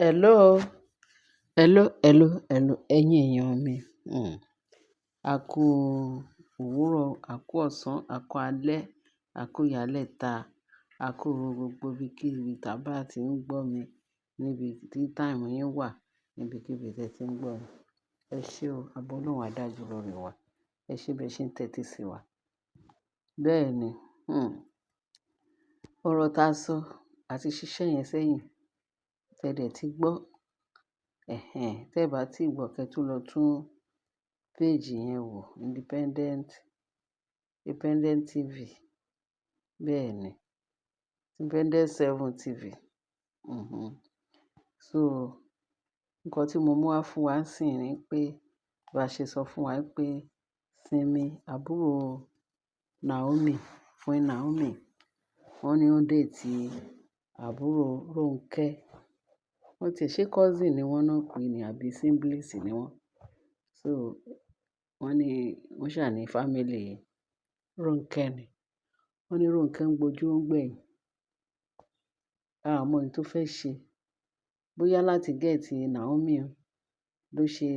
Hello, hello, hello, hello, ẹ̀yin èèyàn mi. A kú òwúrọ̀, a kú ọ̀sán, a kú alẹ́, a kú ìyálẹ́ta, a kú gbogbo ibikíbi tí a bá ti ń gbọ́ mi níbi tí time yín wà, níbikíbi tí ẹ ti ń gbọ́ mi. Ẹ ṣé o, àbọ̀ Ọlọ́run á dájú lórí wa. Ẹ ṣé bí ẹ ṣe ń tẹ́tí sí wa. Bẹ́ẹ̀ ni, ọ̀rọ̀ ta sọ àti ṣiṣẹ́ yẹn sẹ́yìn, tẹ dẹ̀ ti gbọ́. Ẹ̀hẹn, tẹ bá ti gbọ́, kí ẹ tún lọ tún page yẹn wò, Independent, Independent TV. Bẹ́ẹ̀ ni, Independent 7 TV. So, nǹkan tí mo mú wá fún wa nísìnyí ni pé, bá ṣe sọ fún wa pé Simi, àbúrò Naomi, Queen Naomi, wọ́n ní ó ń date àbúrò Ronke. Wọ́n ti ṣe cousin ni wọ́n náà pè ní àbí siblings ni wọ́n. So, wọ́n ní wọ́n ṣà ní family Ronke ni. Wọ́n ní Ronke ń gbojú ó ń gbẹ̀yìn. A ò mọ ohun tó fẹ́ ṣe. Bóyá láti get Naomi ló ṣe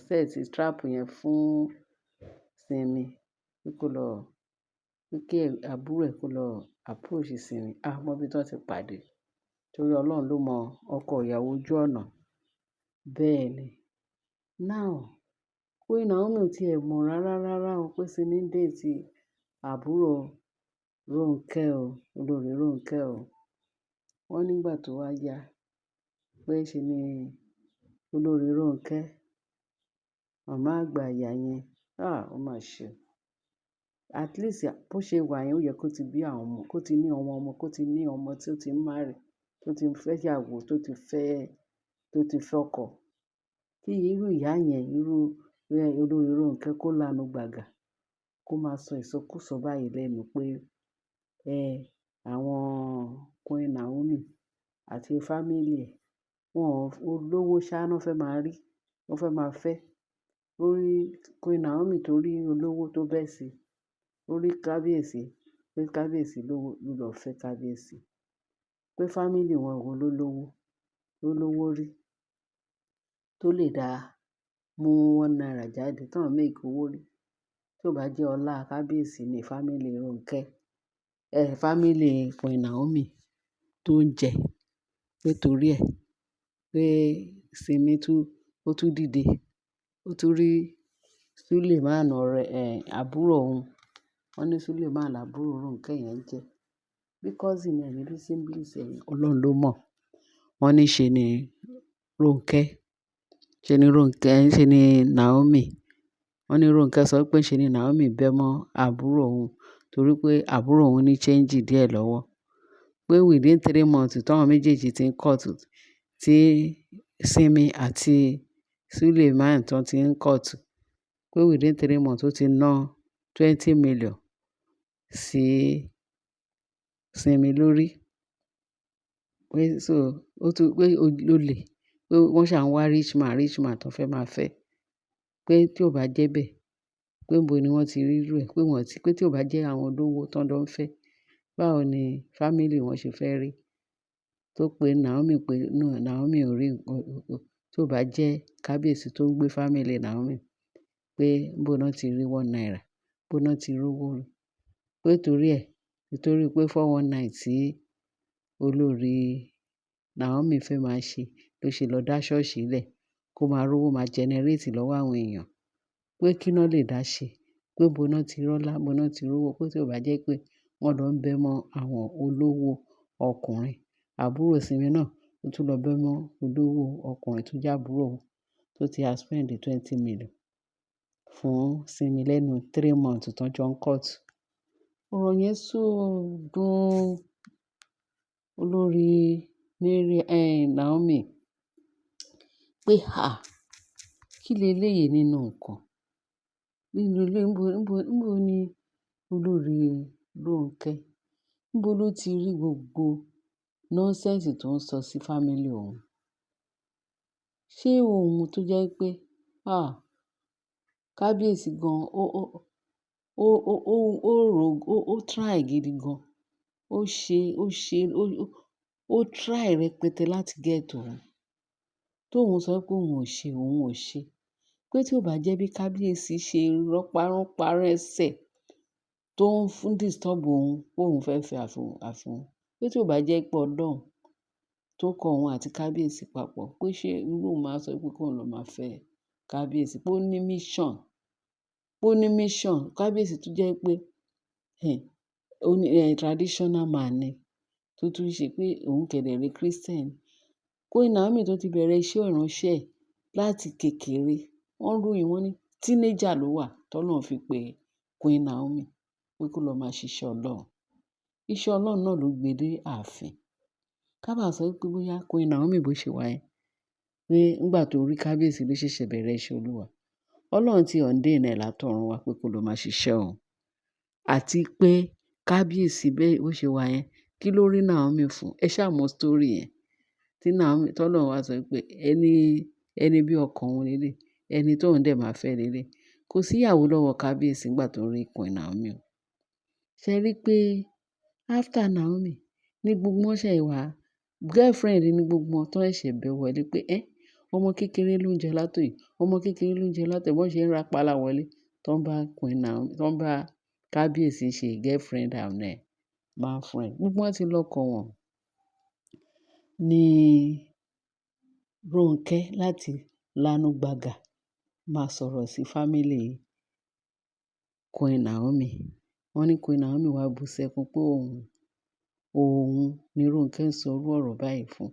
set trap yẹn fún Simi pé kó lọ, pé kí àbúrò ẹ̀ kó lọ approach Simi. A ò mọ bí tí wọ́n ti pàdé. Torí Ọlọ́run ló mọ ọkọ ìyàwó ojú ọ̀nà. Bẹ́ẹ̀ ni. Now, Queen Naomi ò tí è mọ̀ rárá rárá o pé Simi ń date àbúrò Ronke o, olórí Ronke o. Wọ́n nígbà tó wá yá pé ṣe ni olórí Ronke, màmá àgbà ìyá yẹn, ah, ó mà ṣe o. At least bó ṣe wà yẹn, ó yẹ kó ti bí àwọn ọmọ, kó ti ní ọmọ ọmọ, kó ti ní ọmọ tí ó ti ń marry, tó ti fẹ́ ìyàwó, tó ti fẹ́, tó ti fẹ́ ọkọ. Kí irú ìyá yẹn, irú olórí Ronke kó lanu gbàgà, kó máa sọ ìsọkúsọ báyìí lẹ́nu pé, ẹ, àwọn Queen Naomi àti family ẹ̀, wọ́n olówó ṣá ná fẹ́ máa rí, wọ́n fẹ́ máa fẹ́. Ó rí Queen Naomi tó rí olówó tó bẹ́ sí, ó rí kábíyèsí, pé kábíyèsí lówó ló lọ fẹ́ kábíyèsí. Pé family wọn wo ló lówó, ló lówó rí, tó lè dá mú ₦1 jáde tí wọ́n make owó rí. Tí ó bá jẹ́ ọlá kábíyèsí ní family Ronke, ẹ, family Queen Naomi tó ń jẹ. Pé torí ẹ, pé Simi tún, ó tún dìde, ó tún rí Suleiman ọ̀rẹ́ ẹ, àbúrò òun. Wọ́n ní Suleiman àbúrò Ronke yẹn jẹ́. Bí cousin ẹ ní bí siblings ẹ ní, Ọlọ́run ló mọ̀. Wọ́n ní ṣe ni Ronke, ṣe ni Ronke, ṣe ni Naomi. Wọ́n ní Ronke sọ pé ṣe ni Naomi bẹ́ mọ́ àbúrò òun torí pé àbúrò òun ní change díẹ̀ lọ́wọ́. Pé within 3 months tí àwọn méjèèjì tí ń court, tí Simi àti Suleiman tó ti ń court, pé within 3 months ó ti ná 20 million sí Simi lórí. Pé so ó tún pé ó lè, pé wọ́n ṣà ń wá rich man, rich man tó fẹ́ máa fẹ́. Pé tí ó bá jẹ́ bẹ́ẹ̀, pé níbo ni wọ́n ti rí irú ẹ, pé wọ́n ti, pé tí ó bá jẹ́ àwọn olówó tó ń lọ ń fẹ́, báwo ni family wọn ṣe fẹ́ rí? Tó pe Naomi pé no, Naomi ò rí nǹkan, tí ó bá jẹ́ kábíyèsí tó ń gbé family Naomi, pé níbo ni wọ́n ti rí ₦1, níbo ni wọ́n ti rí owó rí. Pé torí ẹ, nítorí pé 419 tí olórí Naomi fẹ́ máa ṣe ló ṣe lọ dá ṣọ́ọ̀ṣì lẹ̀ kó máa rówó máa generate lọ́wọ́ àwọn èèyàn. Pé kí ná lè dá ṣe, pé níbo ná ti rọ́lá, níbo ná ti rówó, pé tí ó bá jẹ́ pé wọ́n lọ ń bẹ́ mọ́ àwọn olówó ọkùnrin. Àbúrò Simi náà ó tún lọ bẹ́ mọ́ olówó ọkùnrin tó jẹ́ àbúrò òun tó ti a spend 20 million fún Simi lẹ́nu 3 months tó jọ ń court. Ọ̀rọ̀ yẹn so dùn olórí Mary, Naomi pé à, kí lè léyìí nínú nǹkan? Nínú ilé níbo, níbo, níbo ni olórí Ronke? Níbo ló ti rí gbogbo nonsense tó ń sọ sí family òun? Ṣé òun tó jẹ́ pé, ah, kábíyèsí gan, ó, ó, ó, ó, ó, ó ro, ó try gidi gan. Ó ṣe, ó ṣe, ó, Ó try rẹpẹtẹ láti get òun. Tóun sọ pé òun ò ṣe, òun ò ṣe. Pé tí ó bá jẹ́ bí kábíyèsí ṣe rọ́párọ́pá rẹ́sẹ̀ tó ń fún disturb òun pé òun fẹ́ fẹ́ àfihàn. Pé tí ó bá jẹ́ pé Ọlọ́run tó kọ òun àti kábíyèsí papọ̀, pé ṣé irú òun máa sọ pé kóun lọ máa fẹ́ kábíyèsí. Pé ó ní mission. Pé ó ní mission. Kábíyèsí tó jẹ́ pé, ó ní, traditional man ni. Tó tún ṣe pé òun kẹ̀dẹ̀ rí Christian. Queen Naomi tó ti bẹ̀rẹ̀ iṣẹ́ ìránṣẹ́ láti kékeré. Wọ́n ròyìn wọ́n ní teenager ló wà tó Ọlọ́run fi pe Queen Naomi pé kó lọ máa ṣiṣẹ́ Ọlọ́run. Iṣẹ́ Ọlọ́run náà ló gbe dé ààfin. Ká bá sọ pé bóyá Queen Naomi bó ṣe wà yẹn, pé nígbà tó rí kábíyèsí ló ṣẹ̀ṣẹ̀ bẹ̀rẹ̀ iṣẹ́ Olúwa. Ọlọ́run ti ordain ẹ̀ látọ̀run wá pé kó lọ máa ṣiṣẹ́ òun. Àti pé kábíyèsí bẹ́ẹ̀ bó ṣe wà yẹn, kí ló rí Naomi fún? Ẹ ṣá mọ story yẹn. Tí Naomi, tí Ọlọ́run wá sọ pé ẹni, ẹni bí ọkàn òun lélẹ̀, ẹni tóun dẹ̀ máa fẹ́ lélẹ̀. Kò sí ìyàwó lọ́wọ́ kábíyèsí nígbà tó rí Queen Naomi o. Ṣé ẹ rí pé after Naomi ní gbogbo wọn ṣẹ̀ wá, girlfriend ní gbogbo wọn tó ṣẹ̀ṣẹ̀ bẹ́ wọlé pé ẹ́, ọmọ kékeré ló ń jẹ látòyè, ọmọ kékeré ló ń jẹ látòyè. Wọ́n ṣe ń rapala wọlé tó ń bá Queen Naomi, tó ń bá kábíyèsí ṣe girlfriend and man friend. Gbogbo wọn ti lọ́kọ wọn. Ní Ronke láti lánú gbàgà máa sọ̀rọ̀ sí family Queen Naomi. Wọ́n ní Queen Naomi wá bú sẹ́kún pé òun, òun ní Ronke ń sọ irú ọ̀rọ̀ báyìí fún.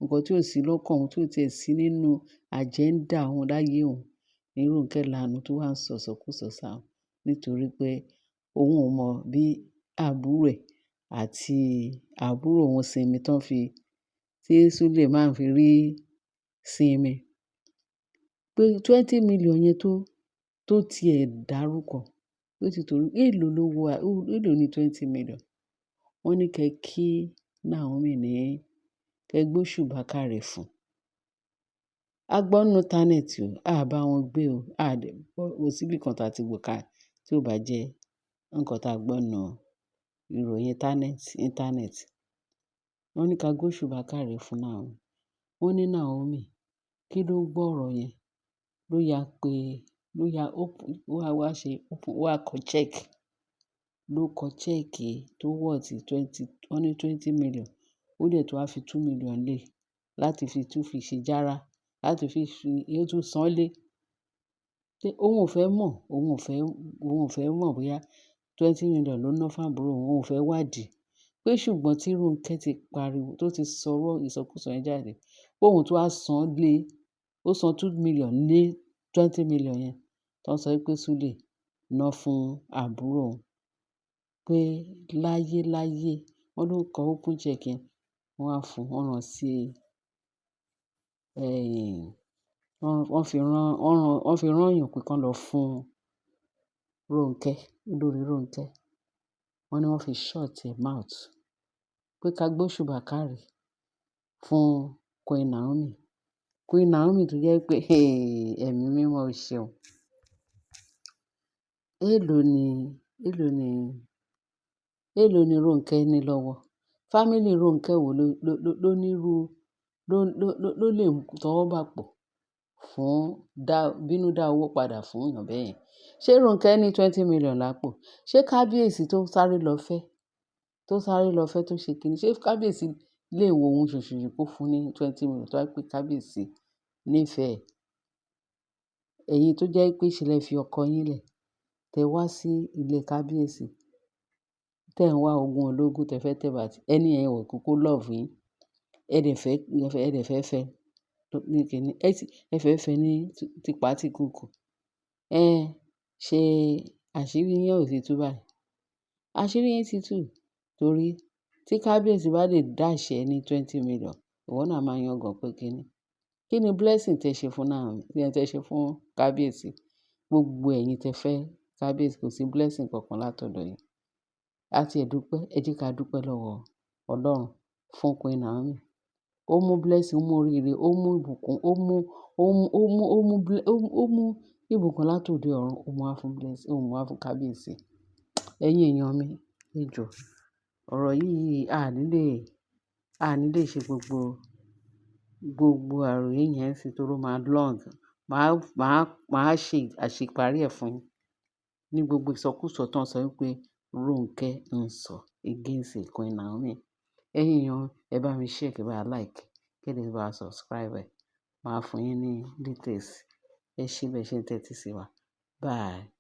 Ǹkan tí ò sí lọ́kàn òun, tí ò tiẹ̀ sí nínú agenda òun láyé òun. Ní Ronke lánú tó wá ń sọ ìsọkúsọ sáwọn nítorí pé òun ò mọ bí àbúrò ẹ̀ àti àbúrò òun Sinmi tán fi, tí Suleiman fi rí Sinmi. Pé 20 million yẹn tó ti ẹ̀ dárúkọ. Pé títorí èló ló wọ, èló ní 20 million. Wọ́n ní kẹ́ kí Naomi ní kẹ́ gbóṣùbà káre fún. A gbọ́ nínú internet o, a bá wọn gbé o, a dẹ̀ kò sí bí kan tí a ti gbọ́ ká tí ó bá jẹ́ nǹkan tí a gbọ́ nínú ìròyìn internet. Wọ́n ní ká gbóṣùbà káre fún Naomi. Wọ́n ní Naomi kí ló gbọ́ ọ̀rọ̀ yẹn ló ya pé ló ya open, ó wá wá ṣe open, ó wá kọ check. Ló kọ check tó worth twenty, wọ́n ní 20 million. Ó dẹ̀ tún wá fi 2 million lé láti fi tún fi ṣe jára, láti fi, ó tún san lé. Pé òun ò fẹ́ mọ̀, òun ò fẹ́ mọ̀ bóyá 20 million ló ná fún àbúrò òun, òun ò fẹ́ wádìí. Pé ṣùgbọ́n tí Ronke ti pariwo, tó ti sọ̀rọ̀ ìsọkúsọ yẹn jáde, pé òun tún wá san lé, ó san 2 million lé 20 million yẹn tó ń sọ pé Sule ná fún àbúrò òun. Pé láyé láyé wọ́n ló kọ open check yẹn, wọ́n wá fún, wọ́n rán sí, wọ́n fi rán, wọ́n rán, wọ́n fi rán èèyàn pé kí wọ́n lọ fún Ronke, olórí Ronke. Wọ́n ní wọ́n fi shut her mouth. Pé ká gbóṣùbà káre fún Queen Naomi. Queen Naomi tó jẹ́ pé, ẹ̀mí mímọ́ o ṣeun. Èló ni, èló ni, èló ni Ronke ní lọ́wọ́? Family Ronke wo ló nírú, ló lè tọwọ́ bá pò fún dá, bínú dá owó padà fún èèyàn bẹ́ẹ̀ yẹn. Ṣé Ronke ní 20 million lápò? Ṣé kábíyèsí tó sáré lọ fẹ́, tó sáré lọ fẹ́ tó ṣe kíni? Ṣé kábíyèsí lè wo ohun ṣoṣo kó fún ní 20 million tó bá jẹ́ pé kábíyèsí nífẹ̀ẹ́? Ẹ̀yin tó jẹ́ pé ṣe lẹ fi ọkọ yín lẹ̀, tẹ wá sí ilé kábíyèsí, tẹ ń wá ogún ológun tẹ fẹ́ tẹ̀ bàtì, ẹni yẹn ò kúkú love yín. Ẹ dẹ̀ fẹ́, ẹ dẹ̀ fẹ́ fẹ́ ní kíni, ẹ fẹ́ fẹ́ ní tipá tíkúùkù. Ẹ ṣe àṣírí yín ò tí tú báyìí. Àṣírí yín ti tú torí tí kábíyèsí bá lè dash ẹ ní 20 million, ìwọ náà máa yangàn pé kíni. Kí ni blessing tẹ ṣe fún Naomi, tẹ ṣe fún kábíyèsí? Gbogbo ẹ̀yin tẹ fẹ́ kábíyèsí kò sí blessing kankan látọ̀dọ̀ yín. A ti ẹ̀ dúpẹ́, ẹ jẹ́ ká dúpẹ́ lọ́wọ́ Ọlọ́run fún Queen Naomi. Ó mú blessing, ó mú oríire, ó mú ìbùkún, ó mú ìbùkún látòde ọ̀run, ó mú wá fún blessing, ó mú wá fún kábíyèsí. Ẹ̀yin èèyàn mi, ẹ jọ, ọ̀rọ̀ yìí a ní lè. A ní lè ṣe gbogbo, gbogbo àròyé yẹn sí torí ó máa long. Màá ṣe àṣeparí ẹ̀ fún yín ní gbogbo ìsọkúsọ tó ń sọ wípé Ronke ń sọ against Queen Naomi. Ẹ̀yin èèyàn, ẹ bá mi share, kí ẹ bá like, kí ẹ lè bá subscribe ẹ. Màá fún yín ní details. Ẹ ṣé bẹ́ẹ̀ ṣe ń tẹ́tí sí wa. Bye.